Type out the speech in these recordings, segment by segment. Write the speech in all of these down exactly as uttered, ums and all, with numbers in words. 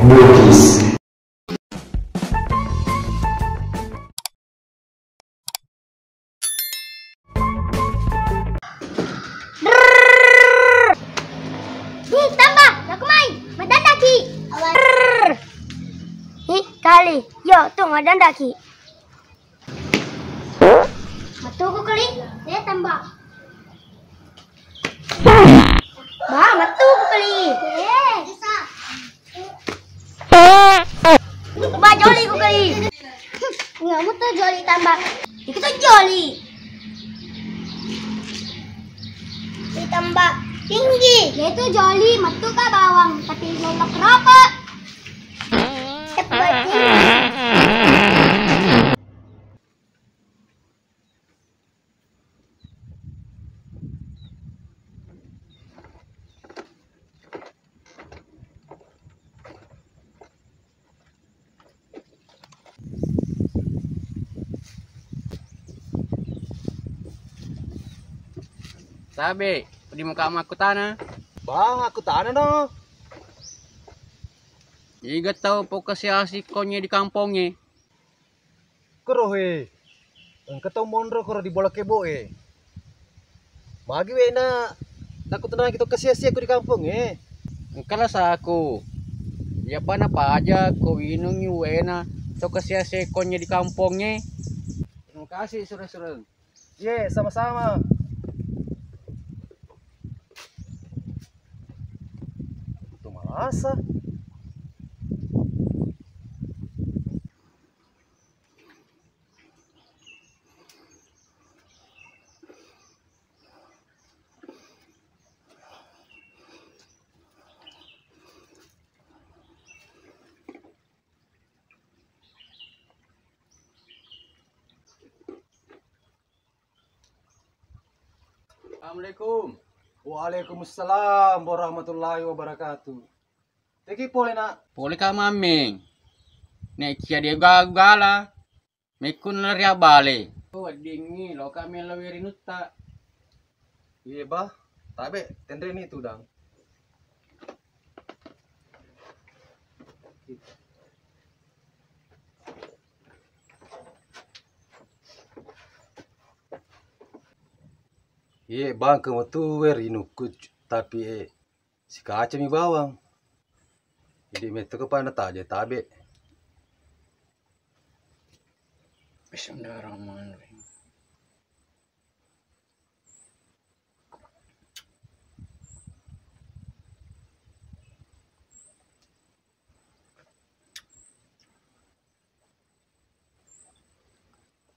Bugis. Hi, Tamba, laku mai, madandaki. Hi, Kali, yo, tu madandaki. Matuku Kali, eh, Tamba. Ba, matuku Kali. Eh. Ba, joli ku Kali. Nggak mutu joli Tamba. Itu joli. Ditambah tinggi. Itu joli, matuka bawang, tapi jolok rokok. Cepat tinggi. Tabe, di muka makkutana. Bang, aku tana no. Iga tau pokasiasi konye di kampongnge. Koro he, engka tau monro koro di bola kebo e. Magi wena nakko tenang kita kasi-asi aku di kampung e. Engka lasaku. Iyapa napaja ko winungi wena to kasi-asi konye di kampung e. Terima kasih sureng-sureng. Ye, sama-sama. Itu malasa. Assalamualaikum. Waalaikumsalam warahmatullahi wabarakatuh. Teki pole, Nak? Pole ka mammeng. Nek cia de gagu gala. Mekkun lari abbale. Oh, weddingngi loka melo werinutta. Iye, Bah. Tabe, tenreni tudang. Iye, Bang, ke metu werinukku, tapi, eh, sikacami bawang. Jadi, metto ke pana taja tabe. Bismillahirrahmanirrahim.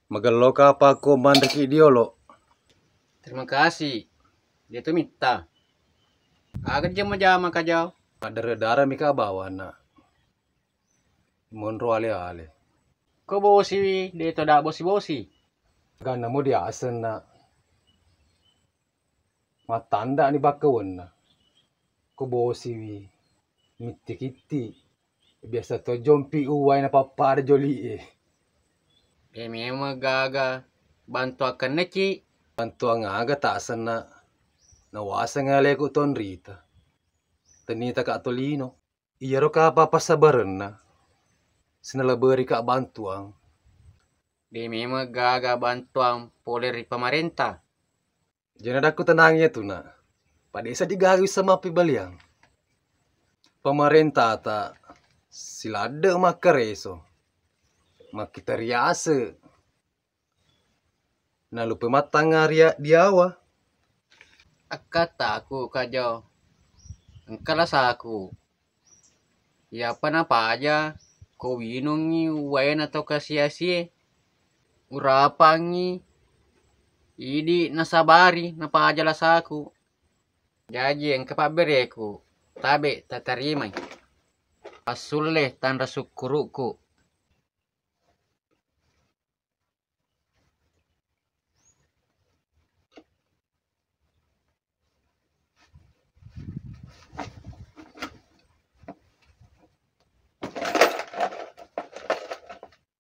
Magello kapang ko manreki diolo. Terima kasih. Dia tu mitta. Aga jama-jama kajau. Madare-dare mika bawana. Monro ale-ale. Ko bosiwi, de to da bosi-bosi. Ganna mo diasenna. Mattandani bakkewenna. Ko bosiwi, mitti-kitti. Biasa to jompi uwai na pappada joli e. De memang gaga bantuang kenneki. Bantuang aga tak senna. Nawaseng aleku tonrita. Tenita ka tolino. Iyaro kapang passabarenna, sinaleberi ka bantuang. De memang gaga bantuang pole ri pamarenta. Jana dakku tenang iya tuna. Padesa digaga bisa mappibaliang. Pamarenta ta siladde makkareso. Makkita riase. Nalupe mattangngari diawa. Akkataku kajau. Engka lasaku. Iyapa napaja ko winungngi uwaena to kasi-asie. Urapangngi idi nasabari napaja lasaku. Jaji engka pabbereku. Tabe tatarimai. Passulle tanra sukkuruku.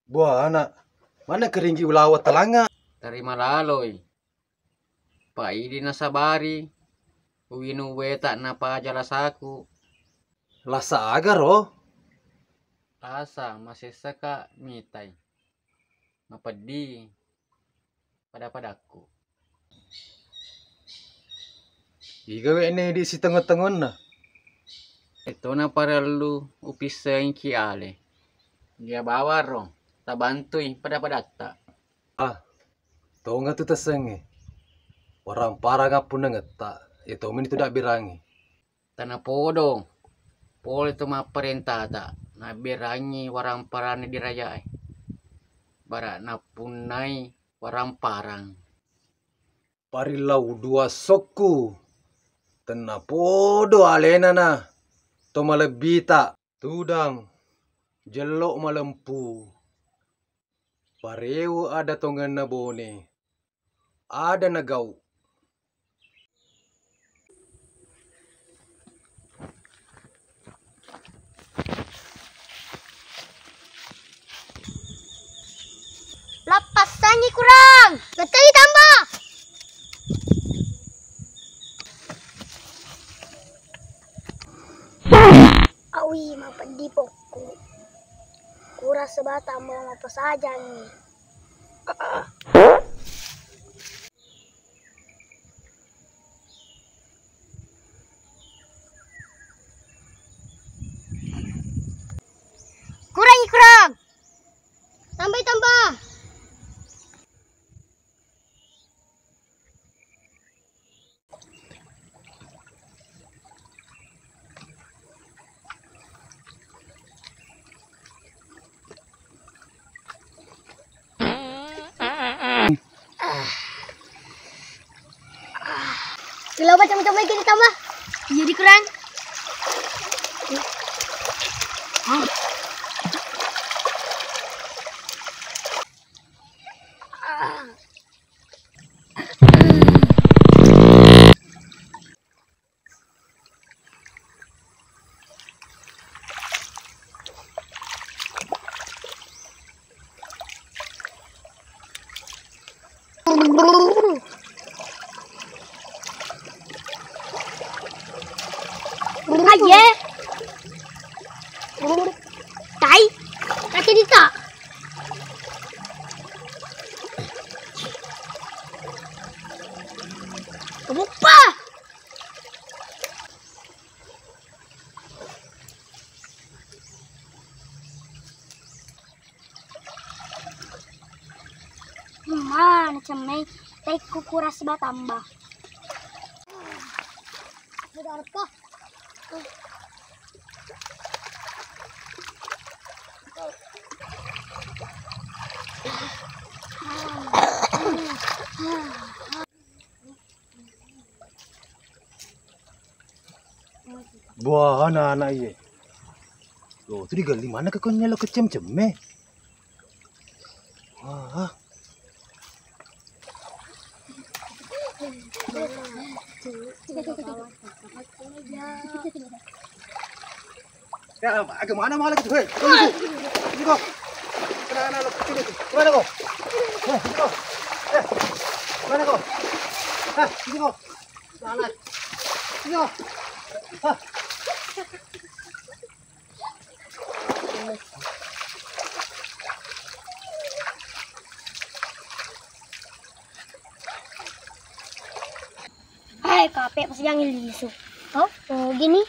Buah anak, mana keringgi ulawa telanga? Terima laloi. Paidi nasabari, uwinu weta napaja lasaku. Lasa aga ro? Rasa masessaka mitai. Mapeddi pada-padakku. Iga we' ne idi' sitengngo-tengngoanna? Etona parellu upissengki ale. Dia bawaro tabantui pada-padatta. Ah, tonga tu tessengnge. Waramparang appunnangetta, etomi tu dabbirangngi. Tanapodo pole to mapparentata, nabberangngi waramparang dirajae. Bara nappunnai waramparang. Parillau dua sokku, tennapodo alenana to malebbita. Tudang, jello malempu. Parewe ada tongenna Bone, ada na gau. Lappassangi kurang. Lettai tamba. Awi, mapeddi pokku. Kurang sebata mau mapasajangi. Kurang, kurang. Tambahi, tambah. Coba macam-macam lagi ditambah. Jadi kurang. Aye. Tai. Kasih dita. Kebupa. Mana cemmeng, tai kukuras batamba. Ada apa? Buah anak-anak iye. Loh, tu digali mana ke konyol lo kecem-cemme? Wah. Ya, agak mana malah gitu, hei. Sini kau. Kenapa lo kecil itu? Kemana kau? Hei, sini kau. Eh, kemana kau? Hah, sini kau. Salah. Sini kau. Hah. Hai, kape pas jangan lisu. Oh, oh, gini.